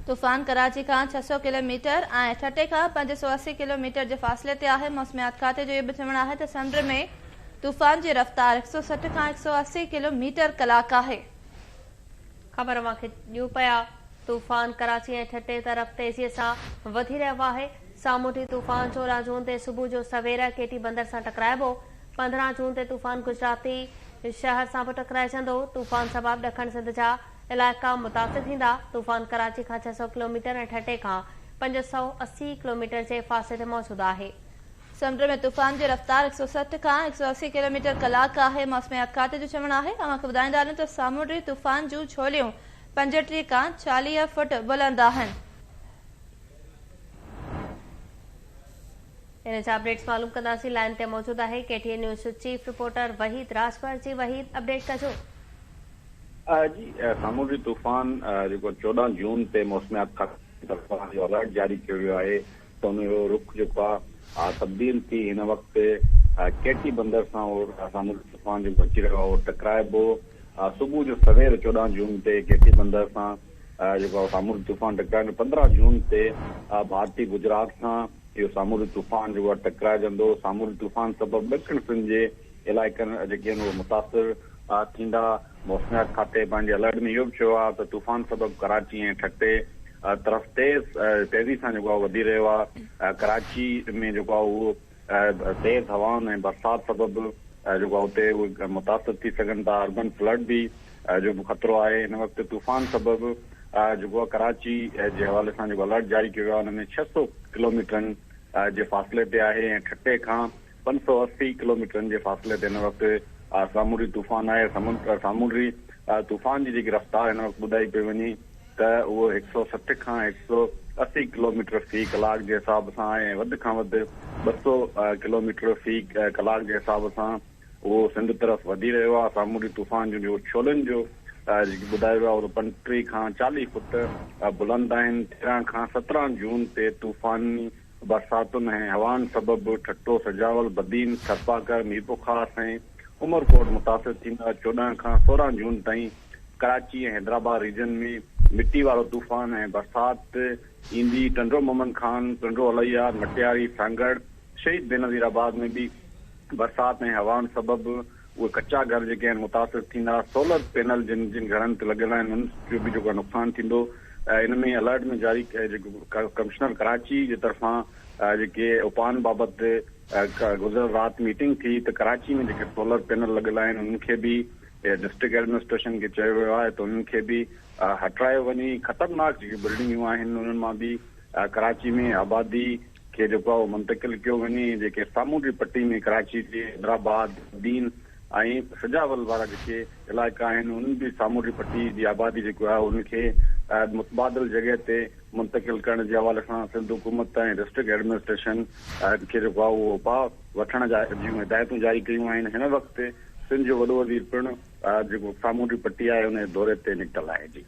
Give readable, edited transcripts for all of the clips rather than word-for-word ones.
طوفان ڪراچي کان 600 ڪلوميٽر ۽ ٺٽي کان 580 ڪلوميٽر جي فاصلي تي آهي. موسميات کاتي جو اهو به چوڻ آهي ته سمنڊ ۾ طوفان جي رفتار 160 کان 180 ڪلوميٽر ڪلاڪ آهي. خبر اوهان کي ڏيون پيا طوفان ڪراچي ۽ ٺٽي طرف تيزي سان وڌي رهيو آهي. سامونڊي طوفان 14 جون تي صبح جو سوير ڪيٽي بندر سان ٽڪرائبو. 15 جون تي طوفان گجراتي شهر سان به ٽڪرائجندو. طوفان سبب ڏکڻ سنڌ جا علائقا متاثر ٿيندا. طوفان ڪراچي کان 600 ڪلوميٽر ۽ ٺٽي کان 580 ڪلوميٽر جي فاصلي تي موجود آهي. سمنڊ ۾ طوفان جي رفتار 160 کان 180 ڪلوميٽر ڪلاڪ آهي. موسميات کاتي جو چوڻ آهي اوهان کي ٻڌائيندا هلون ته سامونڊي طوفان جون ڇوليون 35 کان 40 فوٽ بلند آهن. ان جا اپڊيٽس معلوم ڪنداسين لائن تي موجود آهي ڪي ٽي اين نيوز جو چيف رپورٽر وحيد راڄپر جي وحيد اپڊيٽ ڪجو. جي سامونڊي طوفان جيڪو 14 جون تي موسميات کاتي طرفان اهو الرٽ جاري ڪيو ويو آهي ته ان جو رخ جيڪو آهي تبديل ٿي هن وقت ڪيٽي بندر سان اهو سامونڊي طوفان جيڪو اچي رهيو آهي اهو ٽڪرائبو صبح جو سوير 14 جون تي ڪيٽي بندر سان جيڪو آهي سامونڊي طوفان ٽڪرائيندو 15 جون تي ڀارتي گجرات سان اهو سامونڊي طوفان جيڪو آهي ٽڪرائجندو، سامونڊي طوفان سبب ڏکڻ سنڌ جي علائقن جيڪي آهن اهي متاثر ٿيندا، موسميات کاتي پنهنجي الرٽ ۾ اهو به چيو آهي ته طوفان سبب ڪراچي ۽ ٺٽي طرف تيز تيزي سان جيڪو آهي وڌي رهيو آهي، ڪراچي ۾ جيڪو آهي اهو تيز هوائن ۽ برسات سبب جيڪو آهي اتي اهي متاثر ٿي سگهن ٿا، اربن فلڊ به جو به خطرو آهي، هن وقت طوفان سبب جيڪو آهي ڪراچي جي حوالي سان جيڪو الرٽ جاري ڪيو ويو آهي ان ۾ 600 ڪلوميٽرن جي فاصلي تي آهي ۽ ٺٽي کان 580 ڪلوميٽرن جي فاصلي تي هن وقت سامونڊي طوفان آهي. سامونڊي طوفان جي جيڪي رفتار هن وقت ٻڌائي پئي وڃي ته اهو 160 کان 180 ڪلوميٽر في ڪلاڪ جي حساب سان آهي ۽ وڌ کان وڌ 200 ڪلوميٽر في ڪلاڪ جي حساب سان اهو سنڌ طرف وڌي رهيو آهي. سامونڊي طوفان جون جيڪو ڇولين جو جيڪي ٻڌايو ويو آهي اهو 35 کان 40 فوٽ بلند آهن. 13 کان 17 جون تي طوفاني برساتن ۽ هوائن سبب ٺٽو، سجاول، بدين، ٿرپاڪر، ميرپورخاص ۽ عمرڪوٽ متاثر ٿيندا. 14 کان 16 جون تائين ڪراچي ۽ حيدرآباد ريجن ۾ مٽي وارو طوفان ۽ برسات ايندي. ٽنڊو محمد خان، ٽنڊو الهيار، مٽياري، سانگهڙ، شهيد بينظير آباد ۾ به برسات ۽ هوائن سبب اهي ڪچا گهر جيڪي آهن متاثر ٿيندا، سولر پينل جن جن گهرن تي لڳل آهن انهن جو به جيڪو آهي نقصان ٿيندو. ان ۾ الرٽ ۾ جاري جيڪو ڪمشنر ڪراچي جي طرفان جيڪي اپائن بابت گذريل رات ميٽنگ ٿي ته ڪراچي ۾ جيڪي سولر پينل لڳل آهن انهن کي به ڊسٽرڪٽ ايڊمنسٽريشن کي چيو ويو آهي ته انهن کي به هٽرايو وڃي، خطرناڪ جيڪي بلڊنگيون آهن انهن مان به ڪراچي ۾ آبادي کي جيڪو آهي اهو منتقل ڪيو وڃي، جيڪي سامونڊي پٽي ۾ ڪراچي جي حيدرآباد، بدين ۽ سجاول وارا جيڪي علائقا آهن انهن به سامونڊي پٽي جي آبادي جيڪو آهي ان کي متبادل جڳهه تي منتقل ڪرڻ جي حوالي سان سنڌ حڪومت ۽ ڊسٽرڪٽ ايڊمنسٽريشن کي جيڪو آهي اهو اپاء وٺڻ جا جون هدايتون جاري ڪيون آهن هن وقت سنڌ جو وڏو وزير پڻ جيڪو سامونڊي پٽي آهي ان جي دوري تي نڪتل آهي جي.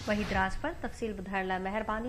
وحيد راڄپر تفصيل ٻڌائڻ لاء مهرباني.